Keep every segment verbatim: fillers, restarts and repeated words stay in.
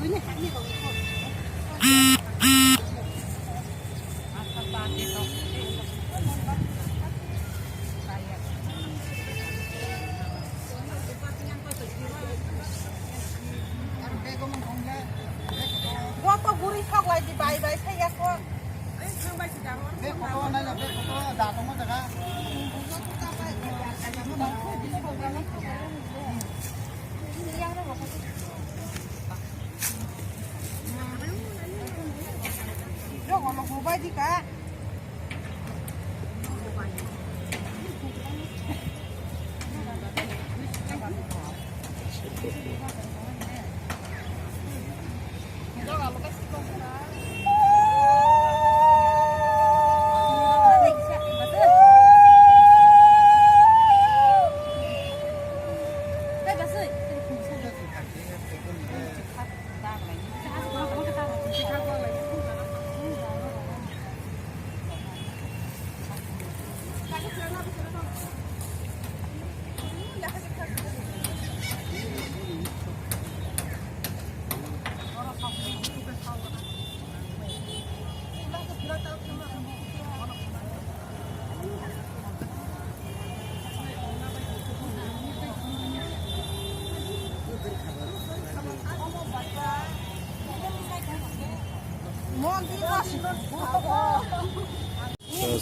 Joto guri sok lai di bai bai sai ya sok. Jogo no bubai di ka.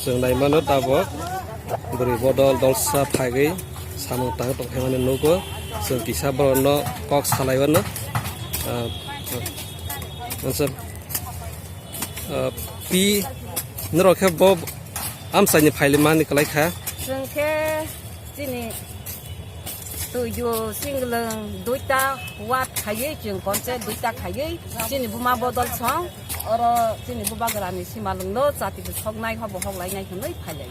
Chwng naimano tabuk bwrwi bodol dolsa phagwi samung tang tongkhaimani nugo. Chwng kisa borokno kok salaiwano. Ah, ah, pi norok khe bo amchaini phailwi mani kwlai kha. Chwng khe chini tuijo singlwng duita ward khaiwi chwng panchayat duita khaiwi chini buma bodol song oro chini bubagrani simalwngno chati bwsoknai hobo hoklainai hwnwi phailai.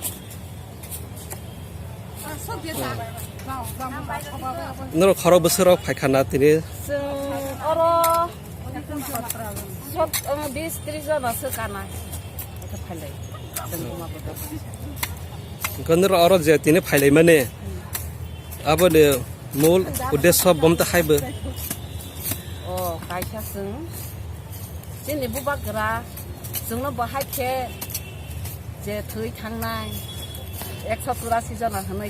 Norok khorok bwswk rok phaikha na tini? Chwng oro sot-, um, bis tris jona se kana. Eke phailai. Chwng buma bodol. Hwnkhe norok oro je tini phailai mani, aboni mul uddesho bomta haibo? O, kaisa chwng. Chini bubagra chwngno bahai khe je thwi thangnai ekso churasi jona hwnwi.